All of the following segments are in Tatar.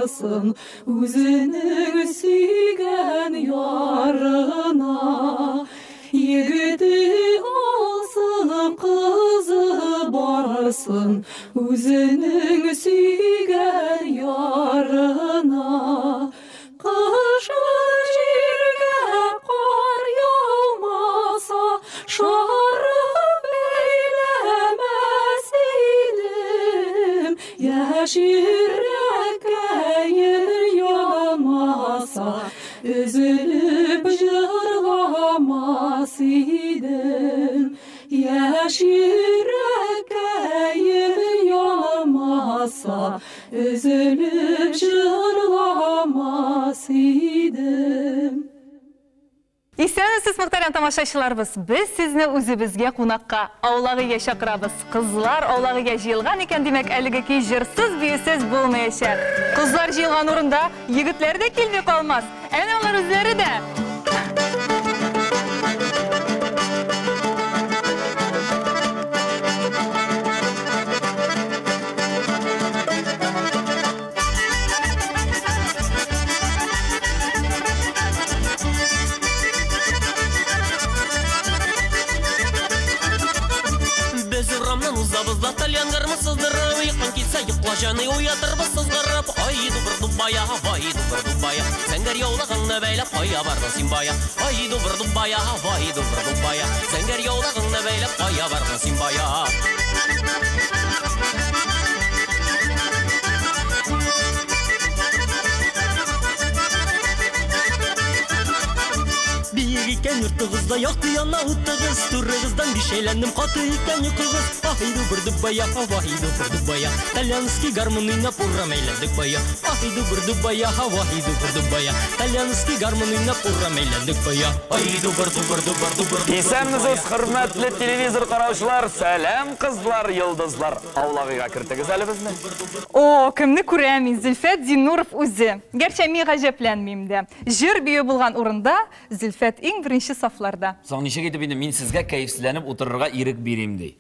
Барсын үзенең сөйгән ярына. Егете алсын, кызы барсын үзенең сөйгән ярына. Кышын җиргә кар яумаса, шарып бәйләмәс идем. Яшь йөрәккәем янмаса, өзелеп җырламас идем. Яшь йөрәккәем янмаса, өзелеп җырламас идем. Исәнмесез, мөхтәрәм тамашачыларыбыз! Без сезне үзебезгә кунакка, Аулак өйгә чакырабыз. Кызлар аулак өйгә җыелган икән, димәк, әлеге кич җырсыз, биюсез булмаячак. Кызлар җыелган урында егетләр дә килми калмас. Әнә алар үзләре дә! Без урамнан узабыз да тальян гармун сыздырып, йокың килсә йокла җаный, уятырбыз сызгырып. Ай дубыр дубая, вай дубыр дубая, зәңгәр яулыгыңны бәйләп кая бардың син бая? Ай дубыр дубая, вай дубыр дубая, зәңгәр яулыгыңны бәйләп кая бардың син бая? Биек икән йортыгызда якты яна утыгыз, турыгыздан биш әйләндем, каты икән йокыгыз. Ай дубыр дубая, вай дубыр дубая, итальянский гармун уйнап урам әйләндек бая. Ай дубыр дубая, вай дубыр дубая, итальянский гармун уйнап урам әйләндек бая. Ай дубыр дубыр дубыр дубыр. Исәнмесез, хөрмәтле телевизор караучылар, сәлам, кызлар, йолдызлар. Аулак өйгә кертегез әле безне. О, кемне күрәм мин, Зөлфәт Зиннуров үзе. Гәрчә мин гаҗәпләнмим дә. Җыр бию булган урында Зөлфәт иң беренче сафларда. Соң ничек итеп инде мин сезгә кәефсезләнеп утырырга ирек бирим ди?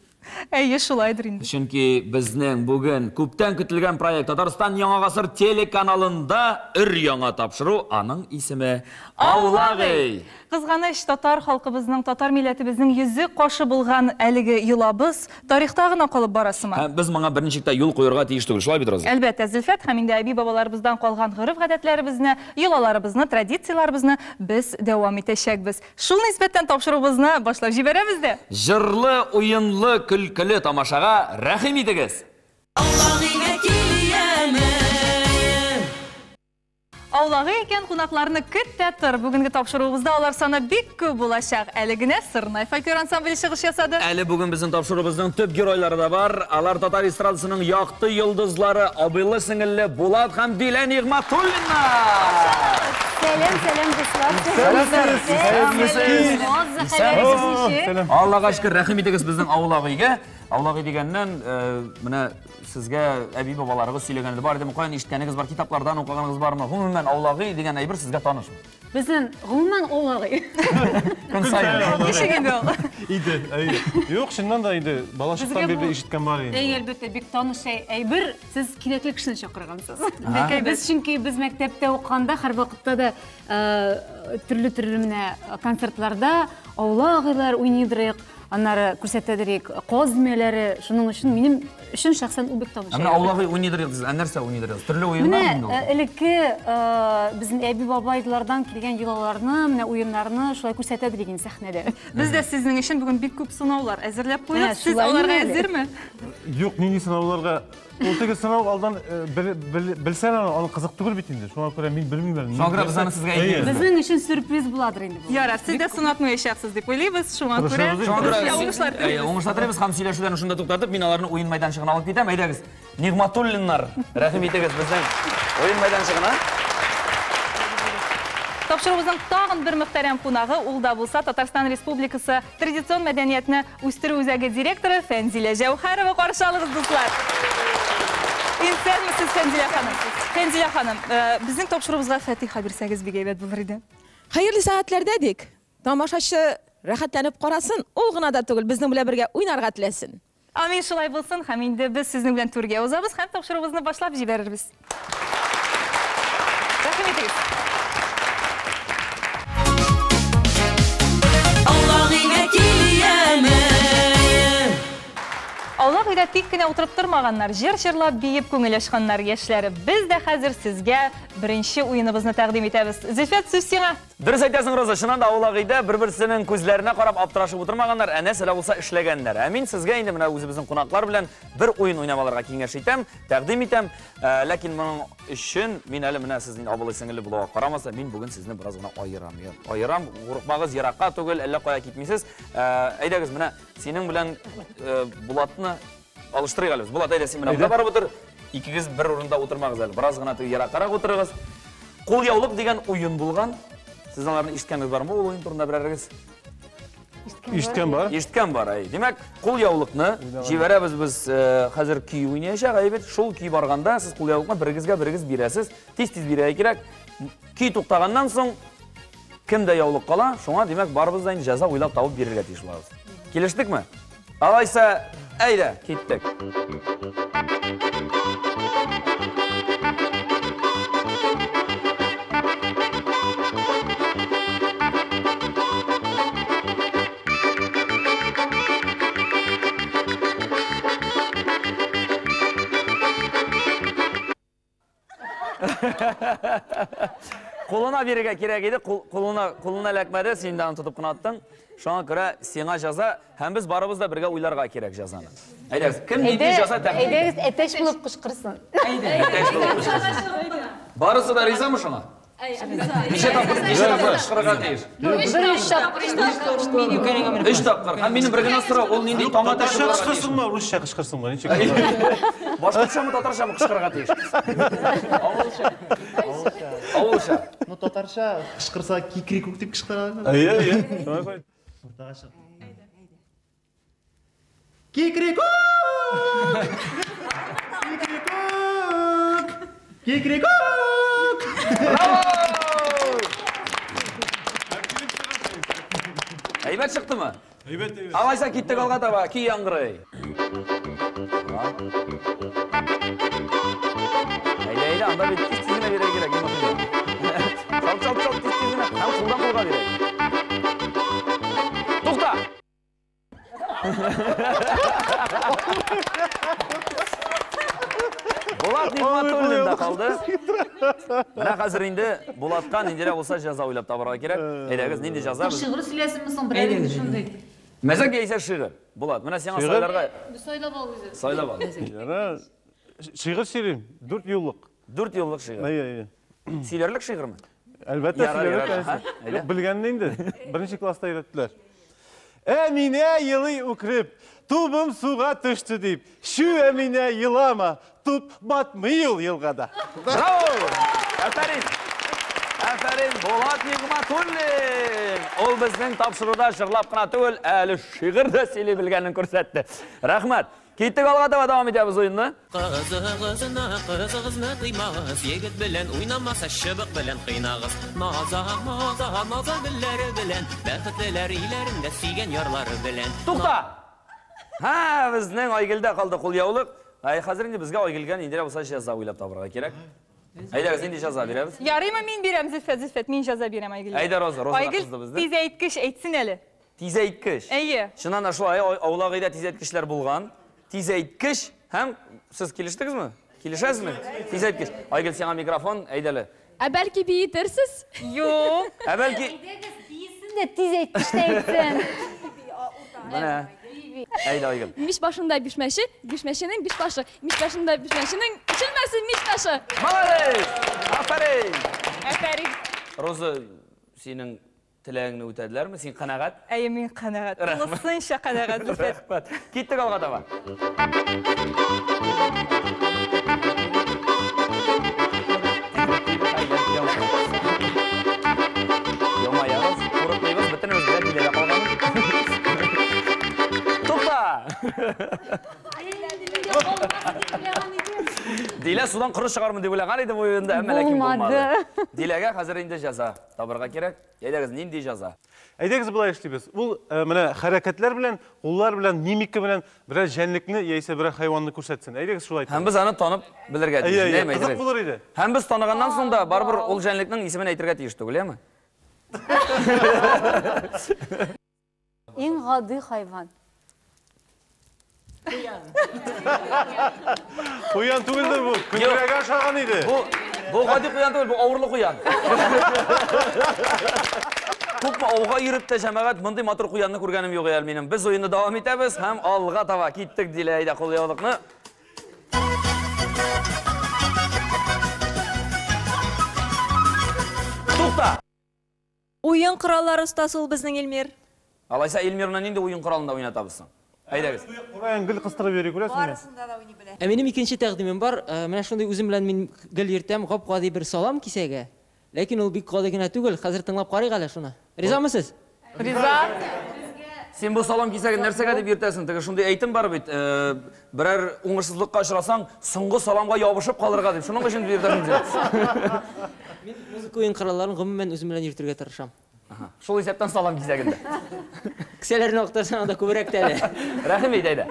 Әйе, шулайдыр инде. Чөнки безнең бүген күптән көтелгән проект Татарстан Яңа гасыр телеканалында өр-яңа тапшыру, аның исеме Аулак өй. Кызганыч, татар халкыбызның, татар милләтебезнең йөзе кашы булган әлеге йолабыз тарихта гына калып бара сыман. Һәм без моңа берничек тә юл куерга тиеш түгел, шулай бит, Роза? Әлбәттә, Зөлфәт, һәм инде әби-бабаларыбыздан калган гореф-гадәтләребезне, йолаларыбызны, традицияләребезне без дәвам итәчәкбез. Шул нисбәттән тапшыруыбызны башлап җибәрәбез дә. Җырлы, уенлы, көлкеле тамашага рәхим итегез! Аулак өйгә кил яме. Аулак өй икән, кунакларны көт тә тор. Бүгенге тапшыруыбызда алар саны бик күп булачак. Әле генә Сырнай фольклор ансамбле чыгыш ясады. Әле бүген безнең тапшыруыбызның төп геройлары да бар. Алар татар эстрадасының якты йолдызлары, абыйлы-сеңелле Булат һәм Дилә Нигъмәтуллиннар. Сәлам, сәлам, дуслар. Сәлам, сәлам. Аллага шөкер, рәхим итегез безнең аулак өйгә. Аулак өй дигәннән, менә сезгә әби-бабаларыгыз сөйләгәне бар идеме? Каян ишеткәнегез бар? Китаплардан укыганыгыз бармы? Гомумән, аулак өй дигән әйбер сезгә танышмы? Безнең гомумән аулак өй. Көн саен. Ничек инде ул? Иде, әйе. Юк, чыннан да инде балачактан бирле ишеткән бар инде. Әйе, әлбәттә, бик таныш әйбер. Сез кирәкле кешене чакыргансыз. Без чөнки без мәктәптә укыганда һәрвакытта да төрле-төрле менә концертларда аулак өйләр уйныйдырык, аннары күрсәтәдерик каз өмәләре. Шуның өчен минем өчен шәхсән ул бик таныш. Ә менә аулак өй уйныйдырык дисез, ә нәрсә уйныйдырык? Төрле уеннар инде ул. Менә элекке безнең әби-бабайлардан килгән йолаларны, менә уеннарны шулай күрсәтәдерик инде сәхнәдә. Без дә сезнең өчен бүген бик күп сынаулар әзерләп куйдык. Сез аларга әзерме? Юк, нинди сынауларга? Ул теге сынау алдан белсәң аны, аны кызык түгел бит инде. Шуңа күрә мин белмим әле. Шуңа күрә без аны сезгә әйтмибез. Безнең өчен сюрприз буладыр инде бу. Ярар, сез дә сынатмаячаксыз дип уйлыйбыз. Шуңа күрә уңышлар телибез. Уңышлар телибез һәм сөйләшүдән шунда туктатып, мин аларны уен мәйданчыгына алып китәм. Әйдәгез, Нигъмәтуллиннар, рәхим итегез безнең уен мәйданчыгына. Тапшыруыбызның тагын бер мөхтәрәм кунагы, ул да булса Татарстан Республикасы традицион мәдәниятне үстерү үзәге директоры Фәнзилә Җәүһәрова. Каршы алыгыз, дуслар. Исәнмесез, Фәнзилә ханым. Фәнзилә ханым, безнең тапшыруыбызга фатиха бирсәгез бик әйбәт булыр иде. Хәерле сәгатьләрдә дик. Тамашачы рәхәтләнеп карасын, ул гына да түгел, безнең белән бергә уйнарга теләсен. Амин, шулай булсын, һәм инде без сезнең белән түргә узабыз һәм тапшыруыбызны башлап җибәрербез. Рәхим итегез. Аулак өйгә килияме? Аулак өйдә тик кенә утырып тормаганнар, җыр җырлап, биеп күңел ачканнар яшьләр. Без дә хәзер сезгә беренче уеныбызны тәкъдим итәбез. Зөлфәт, сүз сиңа. Дөрес әйтәсең, Роза, чыннан да аулак өйдә бер-берсенең күзләренә карап аптырашып утырмаганнар, ә нәрсә дә булса эшләгәннәр. Ә мин сезгә инде менә үзебезнең кунаклар белән бер уен уйнап алырга киңәш итәм, тәкъдим итәм. Ләкин моның өчен мин әле менә сезнең абылый сеңеле булуга карамастан, мин бүген сезне бераз гына аерам. Аерам, курыкмагыз, еракка түгел, әллә кая китмисез. Әйдәгез, менә синең белән Булатны алыштырыйк әле без. Булат, әйдә, син менә монда барып утыр. Икегез бер урында утырмагыз әле. Бераз гына теге ераккарак утырыгыз. Кул яулык дигән уен булган. Сез аларны ишеткәнегез бармы ул уен турында берәрегез? Ишеткән бар. Ишеткән бар, әй. Димәк, кул яулыкны җибәрәбез без хәзер көй уйнаячак, әй бит. Шул көй барганда сез кул яулыкны берегезгә берегез бирәсез. Тиз-тиз бирергә кирәк. Көй туктаганнан соң кемдә яулык кала, шуңа, димәк, барыбыз да инде җәза уйлап табып бирергә тиеш булабыз. Килештекме? Алайса, әйдә, киттек. Кулына бирергә кирәк иде, кулына кулына эләкмәде, син дә аны тотып кына аттың. Шуңа күрә сиңа җәза һәм без барыбыз да бергә уйларга кирәк җәзаны. Әйдәгез, кем нинди җәза тәкъдим итә? Әйдәгез, әтәч булып кычкырсын. Әтәч булып кычкырсын. Барысы да ризамы шуңа? Ничә тапкыр, ничә тапкыр кычкырырга тиеш? Бер өч тапкыр. Өч тапкыр. Һәм минем бер генә сорау, ул нинди таң Татарча әтәче булырга тиеш? кычкырсынмы, русча кычкырсынмы? Ничек? Башкортчамы, татарчамы кычкырырга тиеш? Авылча. Авылча. Ну, татарча кычкырса кикрикүк дип кычкыралар. Әйе, әйе. Уртага чык. Кикрикүк! Кикрикүк! Кикрикүк! Браво! Әйбәт чыктымы? Әйбәт, әйбәт. Алайса киттек алга таба, көй яңгырый. Әйдә, әйдә, анда бит тиз-тиз генә бирергә кирәк, иң мөһиме. Чалт, чалт, чалт, тиз-тиз генә һәм кулдан кулга бирә. Тукта! Булат Нигматуллин да калды. Менә хәзер инде Булатка ниндирәк булса җәза уйлап табарга кирәк. Әйдәгез, нинди җәза? Без- Шигырь сөйләсенме соң берәр инде шундый? Мәзәк яисә шигырь. Булат, менә сиңа Шигырь? сайларга Сайлап ал үзе. сайлап ал. Яра. Шигырь сөйлим. Дүрт юллык. Дүрт юллык шигырь. Әйе, әйе. Сөйләрлек шигырьме? Әлбәттә, Ярар, сөйләрлек. ярар. Һа, әйдә. Юк, белгәнне инде. Беренче класста өйрәттеләр. Әминә елый үкреп, тубым суга төште дип. Чү, Әминә, елама, туп батмый ул елгада. Браво! Афәрин! Афәрин, Булат Нигматуллин! Ул безнең тапшыруда җырлап кына түгел, әле шигырь дә сөйли белгәнен күрсәтте. Рәхмәт. Киттек алга таба дәвам итәбез уенны. Кызыгызны, кызыгызны тыймагыз, егет белән уйнамаса, чыбык белән кыйнагыз. Наза, наза, наза гөлләре белән, бәхетлеләр өйләрендә сөйгән ярлары белән. Тукта! Һа, безнең Айгөлдә калды кулъяулык. Ай, хәзер инде безгә Айгөлгә ниндирәк булса җәза уйлап табырга кирәк. Әйдәгез, нинди җәза бирәбез? Ярыймы мин бирәм, Зөлфәт, Зөлфәт, мин җәза бирәм Айгөлгә. Әйдә, Роза, Роза да Айгөл, кызды безне. тиз әйткеч әйтсен әле. Тиз әйткеч. Әйе. Чыннан да шулай, аулак өйдә тиз әйткечләр булган. Тиз әйткеч һәм сез килештегезме? Килешәсезме? Тиз әйткеч. Айгөл, сиңа микрофон, әйдә әле. Ә бәлки биетерсез? Юк. Ә бәлки Әйдәгез, биесен дә тиз әйткеч тә әйтсен. Менә. Әйдә, Айгөл. Мич башында биш мәче, биш мәченең биш башы. Мич башында биш мәченең ишелмәсен мич ташы. Молодец! Афәрин! Афәрин. Роза, синең теләгеңне үтәделәрме? Син канәгать? Әйе, мин канәгать. Рәхмәт. Тулысынча канәгать, Зөлфәт. Рәхмәт. Киттек алга таба. Елмаябыз, курыкмыйбыз, бөтенебез белән Диләдә калган. Тукта! Дилә судан коры чыгармын дип уйлаган идем уенда, әмма ләкин булмады. Диләгә хәзер инде җәза табарга кирәк. Әйдәгез, нинди җәза? Әйдәгез болай эшлибез. Ул менә хәрәкәтләр белән, куллар белән, мимика белән берәр җәнлекне яисә берәр хайванны күрсәтсен. Әйдәгез шулай итеп. Һәм без аны танып белергә тиеш. Әйе, әйе, кызык булыр иде. Һәм без таныганнан соң да барыбер ул җәнлекнең исемен әйтергә тиеш түгел, яме? Иң гади хайван. Куян. Куян түгелдер бу. Күкрәгә ашаган иде. Бу гади куян түгел, бу авырлы куян. Күпме ауга йөреп тә җәмәгать мондый матур куянны күргәнем юк әле минем. Без уенны дәвам итәбез һәм алга таба киттек, Дилә, әйдә кулъяулыкны. Тукта! Уен кораллары остасы ул безнең Эльмир. Алайса Эльмирны нинди уен коралында уйнатабыз соң? Әйдәгез. Кураен гел кыстырып йөри, күрәсеңме? Барысында да уйный белә. Ә минем икенче тәкъдимем бар. Менә шундый үзем белән мин гел йөртәм, гап-гади бер салам кисәге. Ләкин ул бик гади генә түгел. Хәзер тыңлап карыйк әле шуны. Ризамы сез? Риза. Син бу салам кисәген нәрсәгә дип йөртәсең? Теге шундый әйтем бар бит, берәр уңышсызлыкка очрасаң, соңгы саламга ябышып калырга дип. Шуның өчен йөртәсең син. Мин музыка уен коралларын гомумән үзем белән йөртергә тырышам. Шул исәптән салам кисәген дә. Кесәләрне актарсаң, анда күбрәк тә әле. Рәхим ит, әйдә.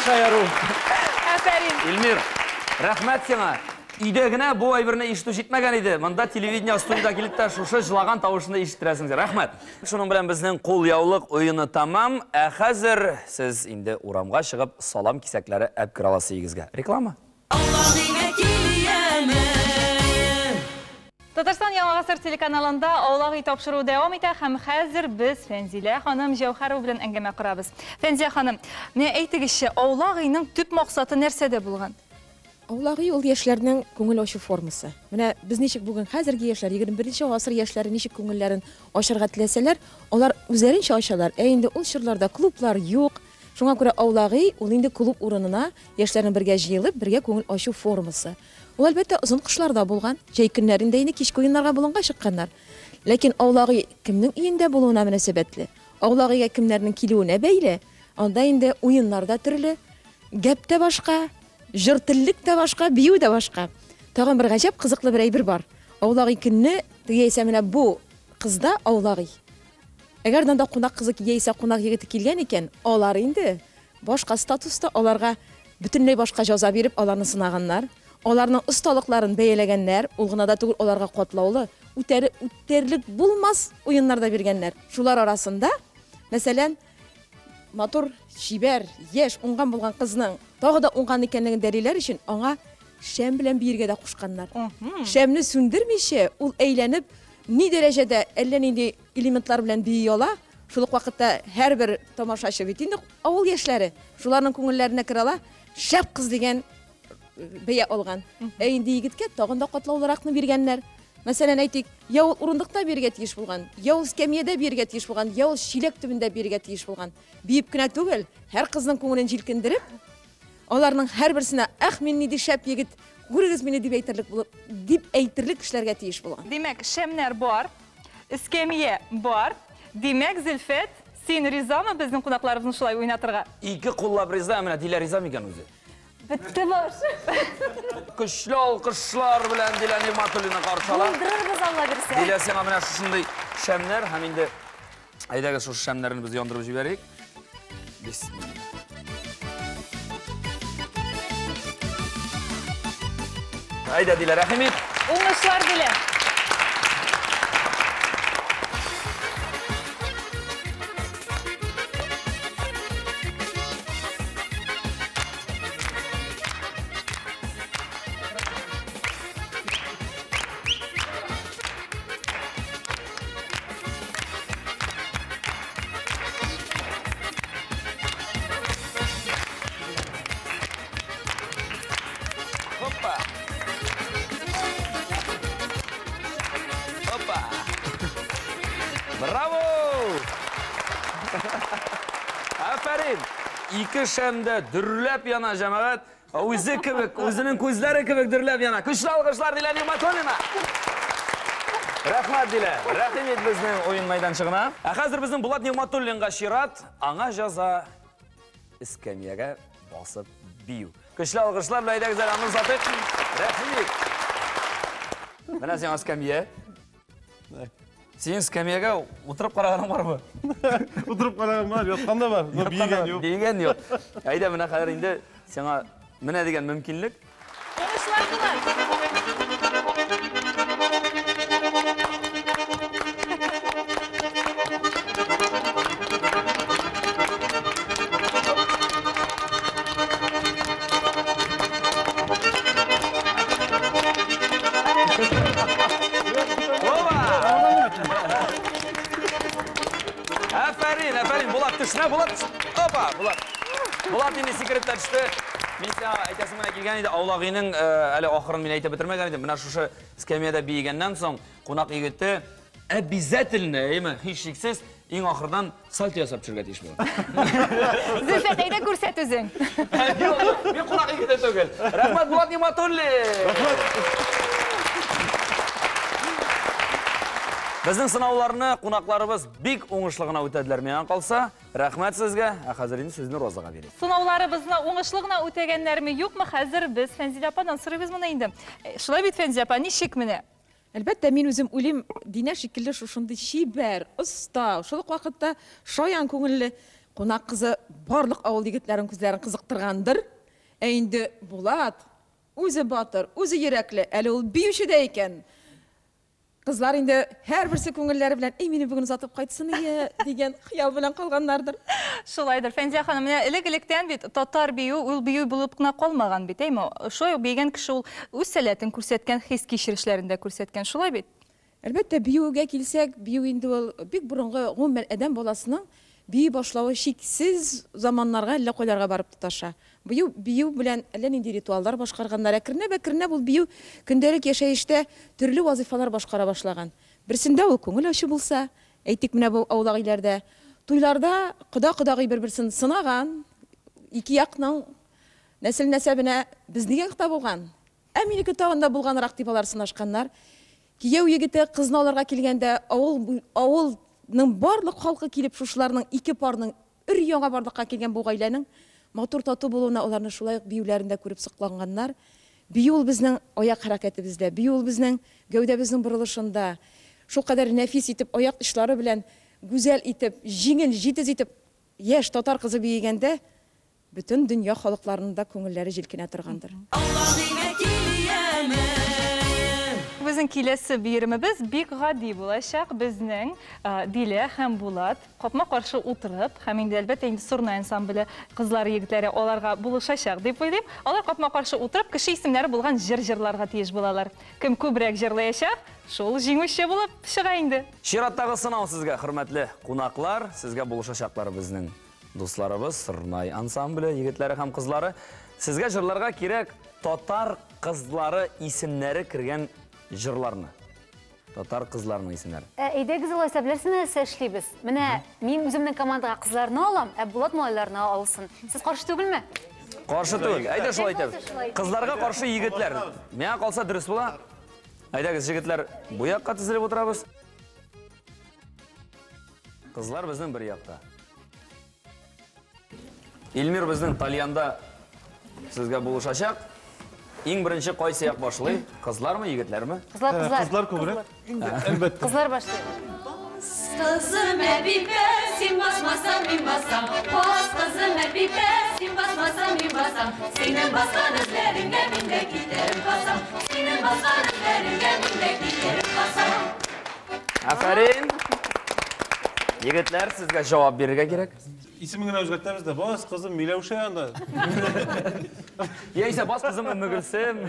Шаяру. Афәрин. Эльмир, рәхмәт сиңа. Өйдә генә бу әйберне ишетү җитмәгән иде. Монда телевидение студияда килеп тә шушы җылаган тавышны ишеттерәсең. Рәхмәт. Шуның белән безнең кулъяулык уены тамам. Ә хәзер сез инде урамга чыгып салам кисәкләре әп керә аласыз өегезгә. Реклама. Татарстан Яңа Гасыр телеканалында Аулак өй тапшыруы дәвам итә һәм хәзер без Фәнзилә ханым Җәүһәрова белән әңгәмә корабыз. Фәнзилә ханым, менә әйтегезче, Аулак өйнең төп максаты нәрсәдә булган? Аулак өй ул яшьләрнең күңел ачу формасы. Менә без ничек бүген хәзерге яшьләр, 21 гасыр яшьләре ничек күңелләрен ачарга теләсәләр, алар үзләренчә ачалар. Ә инде ул чорларда клублар юк. Шуңа күрә аулак өй ул инде клуб урынына яшьләрнең бергә җыелып, бергә күңел ачу формасы. Ул әлбәттә озын кышларда булган, җәй көннәрендә инде кичке уеннарга болынга чыкканнар. Ләкин аулак өй кемнең өендә булуына мөнәсәбәтле. Аулак өйгә кемнәрнең килүенә бәйле. Анда инде уеннар да төрле, гәп тә башка, җыр теллек тә башка, бию дә башка. Тагын бер гаҗәп кызыклы бер әйбер бар. Аулак өй көнне, яисә менә бу кызда аулак өй. Әгәр дә анда кунак кызы яисә кунак егете килгән икән, алар инде башка статуста, аларга бөтенләй башка җәза биреп, аларны сынаганнар. Аларның осталыкларын бәяләгәннәр, ул гына да түгел, аларга катлаулы, үтәрлек булмас уеннар да биргәннәр. Шулар арасында, мәсәлән, матур, чибәр, яшь, уңган булган кызның тагы да уңган икәнлеген дәлилләр өчен аңа шәм белән биергә дә кушканнар. Шәмне сүндермичә, ул әйләнеп, ни дәрәҗәдә әллә нинди элементлар белән бии ала, шул ук вакытта һәрбер тамашачы бит инде авыл яшьләре, шуларның күңелләренә керә ала, шәп кыз дигән бәя алган. Ә инде егеткә тагын да катлаулыракны биргәннәр. Мәсәлән, әйтик, я ул урындыкта бирергә тиеш булган, я ул эскәмиядә бирергә тиеш булган, я ул чиләк төбендә бирергә тиеш булган. Биеп кенә түгел, һәр кызның күңелен җилкендереп, аларның һәрберсенә, ах, мин нинди шәп егет, күрегез мине дип әйтерлек булып, дип әйтерлек эшләргә тиеш булган. Димәк, шәмнәр бар, эскәмия бар. Димәк, Зөлфәт, син ризамы безнең кунакларыбызны шулай уйнатырга? Ике куллап риза, менә Дилә риза микән үзе? Бетте баш. Көчле алкышлар белән Дилә Нигъмәтуллина каршы ала. Булдырырбыз, Алла бирсә. Дилә, сиңа менә шушындый шәмнәр һәм инде әйдәгез шушы шәмнәрне без яндырып җибәрик. Бисмилла. Әйдә, Дилә, рәхим ит. Уңышлар, Дилә. Ике шәм дә дөрләп яна, җәмәгать. Үзе кебек, үзенең күзләре кебек дөрләп яна. Көчле алкышлар Дилә Нигъмәтуллина. Рәхмәт, Дилә. Рәхим ит безнең уен мәйданчыгына. Ә хәзер безнең Булат Нигъмәтуллинга чират. Аңа җәза эскәмиягә басып бию. Көчле алкышлар белән әйдәгез әле аны озатыйк. Рәхим ит. Менә сиңа эскәмия. Синең эскәмиягә утырып караганың бармы? Утырып караган бар, яткан да бар, но биегән юк. Биегән юк. Әйдә, менә хәзер инде сиңа менә дигән мөмкинлек. Уңышлар булыр. Афәрин, афәрин, Булат төшмә, Булат. Опа, Булат. Булат инде сикереп тә төште. Мин сиңа әйтәсем генә килгән иде, Аулак өйнең әле ахырын мин әйтеп бетермәгән идем. Менә шушы эскәмиядә биегәннән соң кунак егете обязательно, әйеме, һичшиксез, иң ахырдан сальто ясап төшергә тиеш була. Зөлфәт, әйдә күрсәт үзең. Юк, мин кунак егете түгел. Рәхмәт, Булат Нигъмәтуллин. Безнең сынауларны кунакларыбыз бик уңышлы гына үтәделәр миңа калса. Рәхмәт сезгә. Ә хәзер инде сүзне Розага бирик. Сынауларыбызны уңышлы гына үтәгәннәрме, юкмы, хәзер без Фәнзилә ападан сорыйбыз моны инде. Шулай бит, Фәнзилә апа, ничек менә? Әлбәттә, мин үзем уйлыйм, Динә шикелле шушындый чибәр, оста, шул ук вакытта шаян күңелле кунак кызы барлык авыл егетләрен күзләрен кызыктыргандыр. Ә инде Булат үзе батыр, үзе йөрәкле, әле ул биюче дә икән. Кызлар инде һәрберсе күңелләре белән, Эй, мине бүген озатып кайтсын ие, дигән хыял белән калганнардыр. Шулайдыр. Фәнзия ханым, менә элек-электән бит татар бию ул бию булып кына калмаган бит, әйме? Шулай ук биегән кеше ул үз сәләтен күрсәткән, хис-кичерешләрен дә күрсәткән, шулай бит? Әлбәттә, биюгә килсәк, бию инде ул бик борынгы, гомумән, адәм баласының бии башлавы чиксез заманнарга, әллә кайларга барып тоташа. Бию, бию белән әллә нинди ритуаллар башкарганнар. Әкренләп-әкренләп ул бию көндәлек яшәештә төрле вазыйфалар башкара башлаган. Берсендә ул күңел ачу булса, әйтик, менә бу аулак өйләрдә, туйларда кода-кодагый бер-берсен сынаган, ике якның нәсел-нәсәбенә безнең якта булган, ә минеке тагын да булганрак дип алар сынашканнар. Кияү егете кызны алырга килгәндә авыл, авылның барлык халкы килеп шушыларның ике парның Өр-яңа барлыкка килгән бу гаиләнең матур-тату булуына аларны шулай ук биюләрендә күреп сокланганнар. Бию ул безнең аяк хәрәкәтебездә, бию ул безнең гәүдәбезнең борылышында. Шулкадәр нәфис итеп, аяк очлары белән гүзәл итеп, җиңел, җитез итеп яшь татар кызы биегәндә, бөтен дөнья халыкларының да күңелләре җилкенә торгандыр. Безнең киләсе биремебез бик гади булачак. Безнең Дилә һәм Булат капма-каршы утырып, һәм инде, әлбәттә, инде Сорнай ансамбле кызлары, егетләре аларга булышачак дип уйлыйм. Алар капма-каршы утырып, кеше исемнәре булган җыр җырларга тиеш булалар. Кем күбрәк җырлаячак, шул җиңүче булып чыга инде. Чираттагы сынау сезгә, хөрмәтле кунаклар, сезгә булышачаклар безнең дусларыбыз, Сорнай ансамбле егетләре һәм кызлары. Сезгә җырларга кирәк татар кызлары исемнәре кергән җырларны. Татар кызларының исемнәре. Ә, әйдәгез алайса, беләсезме нәрсә эшлибез? Менә мин үземнең командага кызларны алам, ә Булат малайларны алсын. Сез каршы түгелме? Каршы түгел. Әйдә шулай итәбез. Кызларга каршы егетләр. Миңа калса дөрес була. Әйдәгез, егетләр, бу якка тезелеп утырабыз. Кызлар безнең бер якта. Илмир безнең тальянда сезгә булышачак. Иң беренче кайсы як башлый? Кызлармы, егетләрме? Кызлар, кызлар. Кызлар күбрәк. Әлбәттә. Кызлар башлый. Кызым Әбибә, син басмасаң, мин басам. Бас кызым Әбибә, син басмасаң, мин басам. Синең баскан эзләреңә мин дә китереп басам. Синең баскан эзләреңә мин дә китереп басам. Афәрин! Егетләр, сезгә җавап бирергә кирәк. Исемен генә үзгәртәбез дә, бас кызым Миләүшә анда. Яисә бас кызым Өммегөлсем.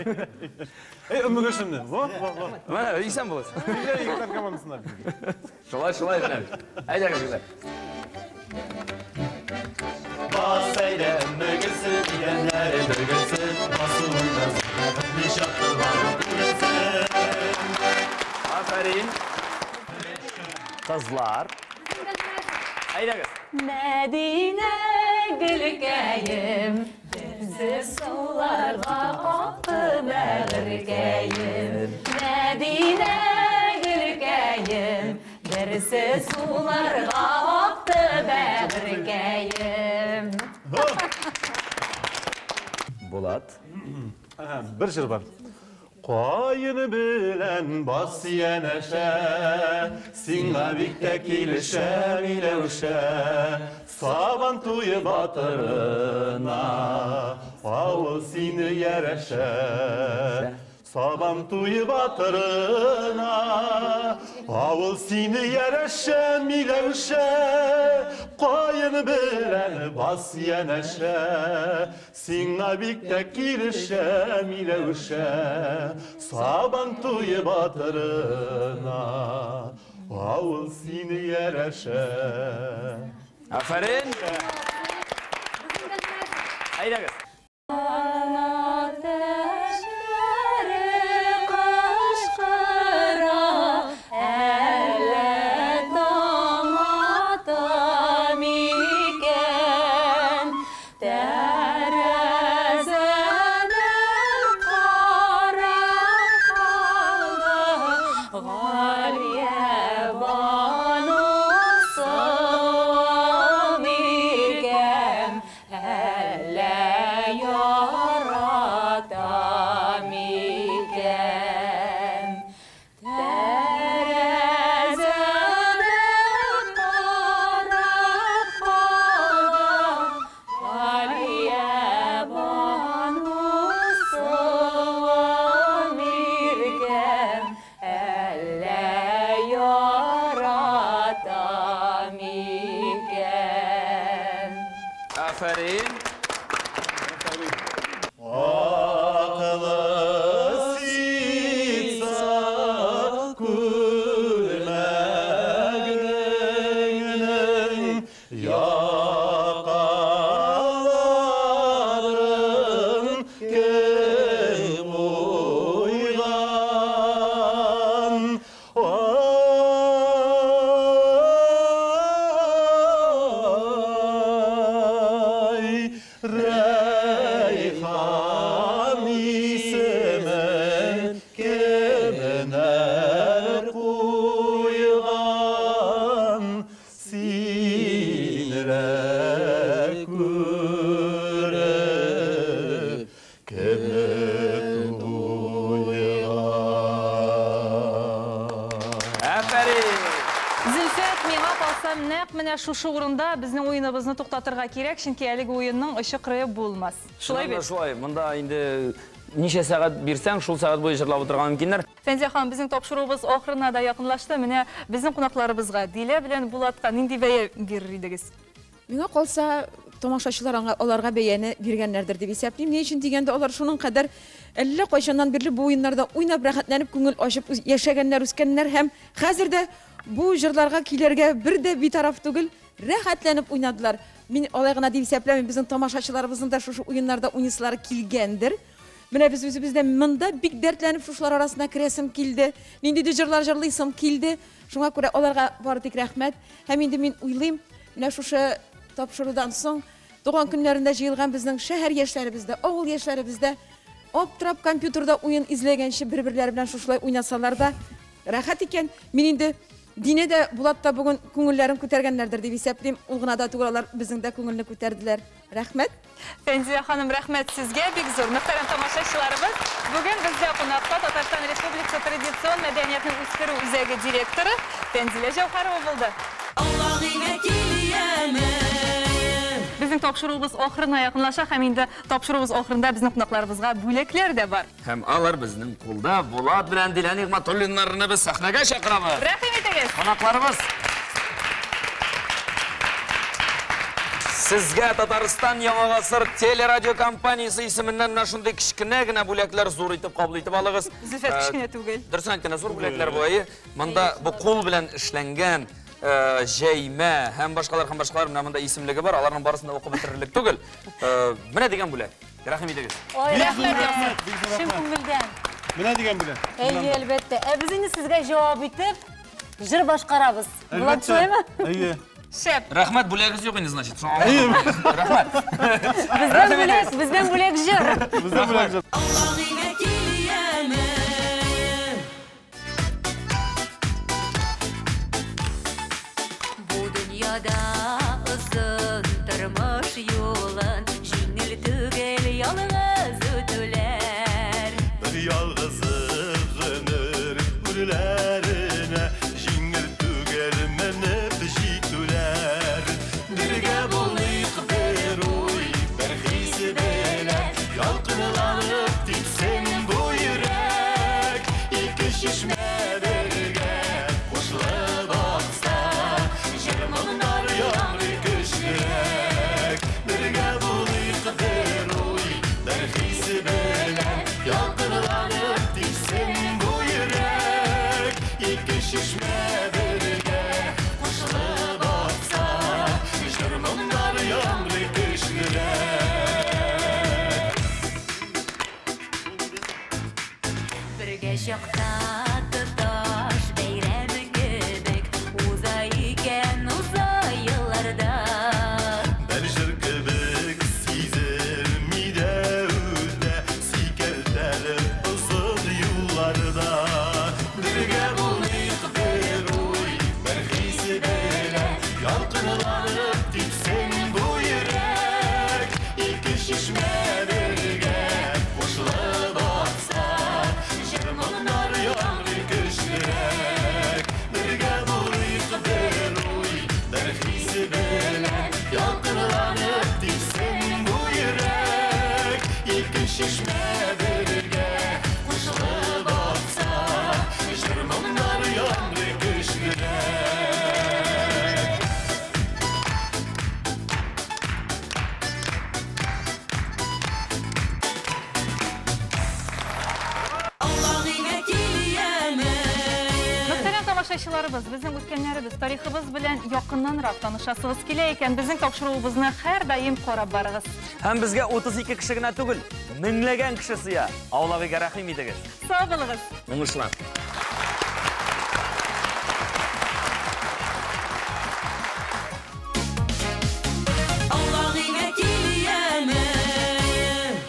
Эй, Өммегөлсемне. Во, во, во. Менә, исән булыгыз. Егетләр, егетләр командасында. Шулай, шулай белән. Әйдәгез, егетләр. Бас әйдә, Өммегөлсем, идәннәре бөгелсен, басуында зәһәрле чаткылары күренсен. Афәрин. Кызлар. Әйдәгез. Мәдинә. гөлкәем, Берсе суларга акты бәгырькәем. Мәдинә гөлкәем, Берсе суларга акты бәгырькәем. Булат. Бер җыр бар. Каен белән бас янәшә, сиңа бик тә килешә, Миләүшә. Сабан туе батырына, авыл сине ярәшә. Сабан туе батырына, авыл сине ярәшә, Миләүшә. Каен белән бас янәшә, сиңа бик тә килешә, Миләүшә. Сабан туе батырына, авыл сине ярәшә. Афәрин! Әйдәгез. Таң әтәчләре кычкыра, әллә таң ата микән? Тәрәзәдән карап калды Галиябану соң микән? Әллә ярата микән? Тәрәзәдән карап калды Галиябану соң микән? Әллә ярата микән? Афәрин! Акылы ситса күлмәгеңнең якаларын кем куйган? Ай, Рәйхан исемен кемнәр куйган? Синрәк күреп, кемне туйган? Афәрин! Зөлфәт, миңа калса, нәкъ менә шушы урында безнең уеныбызны туктатырга кирәк, чөнки әлеге уенның очы-кырые булмас. Шулай Чыннан да бит? Шулай, монда инде ничә сәгать бирсәң, шул сәгать буе җырлап утырырга мөмкиннәр. Фәнзия ханым, безнең тапшыруыбыз ахырына да якынлашты. Менә безнең кунакларыбызга, Дилә белән Булатка нинди бәя бирер идегез? Миңа калса, тамашачылар аңа, аларга бәяне биргәннәрдер дип исәплим. Ни өчен дигәндә, алар шуның кадәр әллә кайчаннан бирле бу уеннарда уйнап, рәхәтләнеп, күңел ачып яшәгәннәр, үскәннәр һәм хәзер дә бу җырларга килергә бер дә битараф түгел, рәхәтләнеп уйнадылар. Мин алай гына дип исәпләмим, безнең тамашачыларыбызның да шушы уеннарда уйныйсылары килгәндер. Менә без үзебез дә монда бик дәртләнеп шушылар арасына керәсем килде. Ниндидер җырлар җырлыйсым килде. Шуңа күрә аларга бары тик рәхмәт. Һәм инде мин уйлыйм, менә шушы тапшырудан соң туган көннәрендә җыелган безнең шәһәр яшьләребез дә, авыл яшьләребез дә аптырап компьютерда уен эзләгәнче бер-берләре белән шушылай уйнасалар да рәхәт икән. Мин инде Динә дә, Булат та бүген күңелләрен күтәргәннәрдер дип исәплим. Ул гына да түгел, алар безнең дә күңелне күтәрделәр. Рәхмәт. Фәнзия ханым, рәхмәт сезгә бик зур. Мөхтәрәм тамашачыларыбыз, бүген бездә кунакта Татарстан Республикасы традицион мәдәниятне үстерү үзәге директоры Фәнзилә Җәүһәрова булды. Безнең тапшыруыбыз ахырына якынлаша һәм инде тапшыруыбыз ахырында безнең кунакларыбызга бүләкләр дә бар. Һәм алар безнең кулда. Булат белән Дилә Нигъмәтуллиннарны без сәхнәгә чакырабыз. Рәхим итегез. Кунакларыбыз. Сезгә Татарстан Яңа гасыр телерадиокомпаниясе исеменнән менә шундый кечкенә генә бүләкләр зур итеп кабул итеп алыгыз. Зөлфәт, кечкенә түгел. Дөресен әйткәндә, зур бүләкләр бу, әйе. Монда бу кул белән эшләнгән җәймә һәм башкалар һәм башкалар, менә монда исемлеге бар, аларның барысын да укып бетерерлек түгел. Менә дигән бүләк. Рәхим итегез. Ой, Бик рәхмәт, зур рәхмәт, бик зур Чын рәхмәт. күңелдән. Менә дигән бүләк. Әйе, әлбәттә. Ә без инде сезгә җавап итеп җыр башкарабыз. Булат, шулаймы? Әйе. Шәп. Рәхмәт, бүләгегез юк инде, значит. Рәхмәт. Бездән бүләк, бездән бүләк җыр. Бездән бүләк җыр. Аулак өйгә кил яме. Бу дөньяда озын тормыш юлын җиңел түгел ялгыз үтүләр. Бер ялгызы гомер үрләренә җиңел түгел менеп җитүләр. Бергә булыйк бер уй, бер хис белән, ялкынланып типсен бу йөрәк. Ике чишмә бергә кушылып акса, җыр моңнар яңгырый көчлерәк. Бергә булыйк бер уй, бер хис белән, ялкынланып типсен бу йөрәк. Ике чишмә бергә кушылып акса, җыр моңнар яңгырый көчлерәк. Бергә чакта тоташ бәйрәм кебек уза икән уза елларда. Бер җыр кебек сизелми дә үтә, сикәлтәлеп озын юлларда. Бергә булыйк бер уй, бер хис белән, ялкынланып типсен бу йөрәк. Ике чишмә бергә кушылып акса, җыр моңнар яңгырый көчлерәк. Бергә булыйк бер уй, бер хис белән, ялкынланып типсен бу йөрәк. Ике чишмә бергә кушылып акса, җыр моңнар яңгырый көчлерәк. Аулак өйгә кил яме. Мөхтәрәм тамашачыларыбыз, безнең үткәннәребез, тарихыбыз белән якыннанрак танышасыгыз килә икән, безнең тапшыруыбызны һәрдаим карап барыгыз. Һәм безгә 32 кеше генә түгел, меңләгән кеше сыя. Аулак өйгә рәхим итегез. Сау булыгыз. Уңышлар.